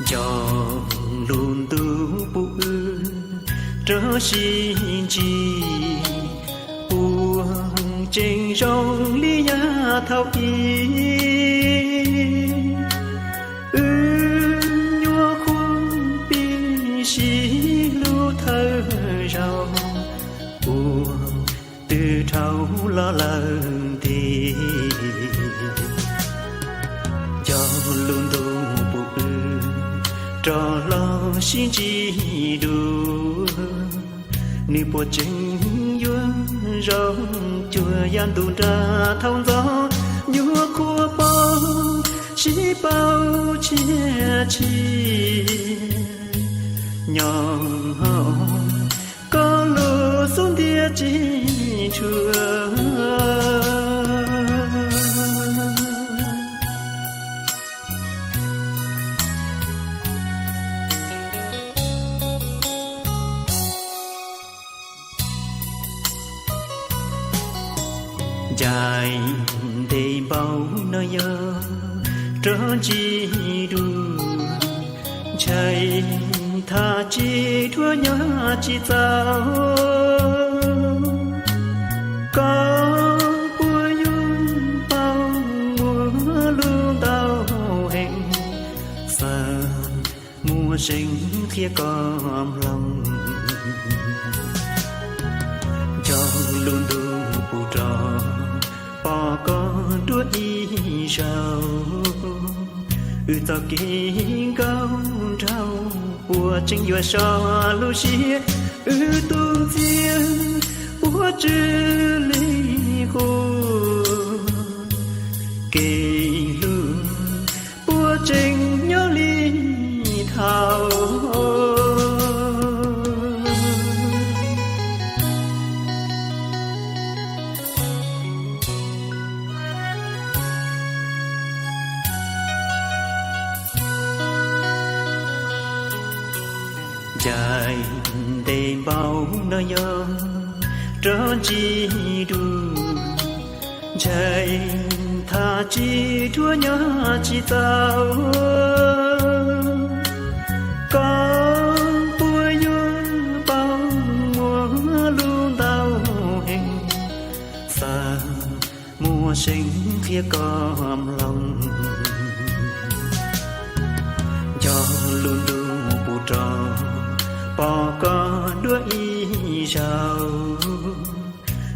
Cog lub ntuj pub wb rov sib ntsib, puas tseem zoo li yav thaum ub? Wb nyuam qhuav pib sib hlub thawj zaug, puas twb dhau los lawm ntiag. Cog lub ntuj pub wb rov los sib ntsib dua, nws puas tseem yuav zoo cuag yav ntuj nram thaum ntxov? Nyuam qhuav pom sib paub tshiab tshiab, nyob hauv koj lub xub ntiag tsis tshua. Ncaim ntev npaum no yog rov ntsib dua, ntshai thaj tsis dhuav nyob tsis txaus. Koj puas yuav paub muaj lus ntau heev, xav muaj seev qhia koj mloog. Cog lub ntuj pub rov pom koj dua ib zaug, wb txoj kev nkauj nraug puas tseem yuav so lub siab? Wb tus ntxiag puas tsw li qub? Kev hlub puas tseem nyob li thaum? Ncaim ntev npaum no yog rov ntsib dua, ntshai thaj tsis dhuav nyob tsis txaus. Koj puas yuav paub muaj lus ntau heev, xav muaj seev qhia koj mloog. Cog lub ntuj pub rov pom koj dua ib zaug,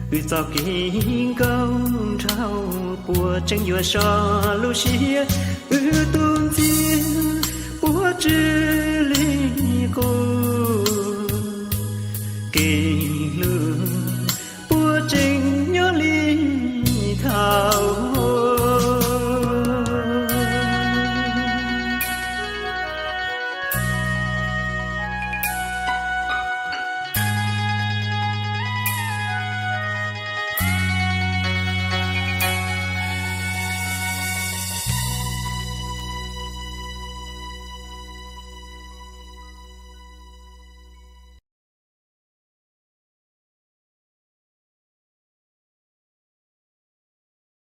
wb txoj kev nkauj nraug puas tseem yuav so lub siab? Wb tus ntxiag puas tsw li qub?